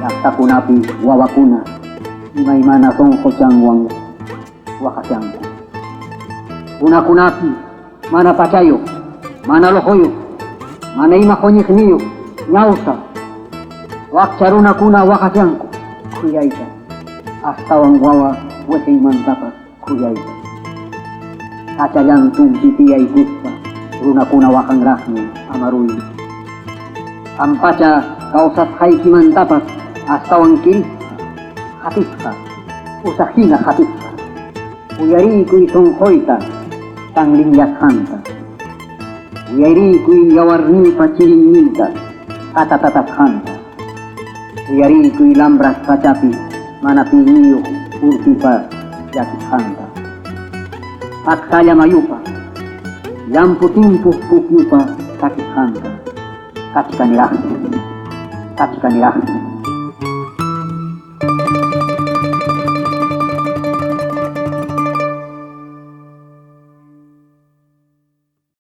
Llaqtakunapi wawakuna imaymana sunquchanwan waqashanku. Runakunapi mana pachayuq, mana luquyuq, mana ima quñiqniyuq, ñawsa, wakcha runakuna waqashanku khuyayta, astawan wawa wiqinmantapas khuyayta. Sachallantunpi tiyaykuspa runakuna waqanraqmi amaruy. Qam pacha kawsasqaykimantapas astawan kirisqa, hapisqa, usaq hina hapisqa. Uyariykuy sunquyta tanlinyasqanta. Uyariykuy yawarniypa chiriyninta tatatatasqanta. Uyariykuy lambras pachapi mana piyniyuq urpipa llakisqanta. Paksalla mayupa, llampu timpuq pukyupa takisqanta. Kachkaniraqmi, kachkaniraqmi.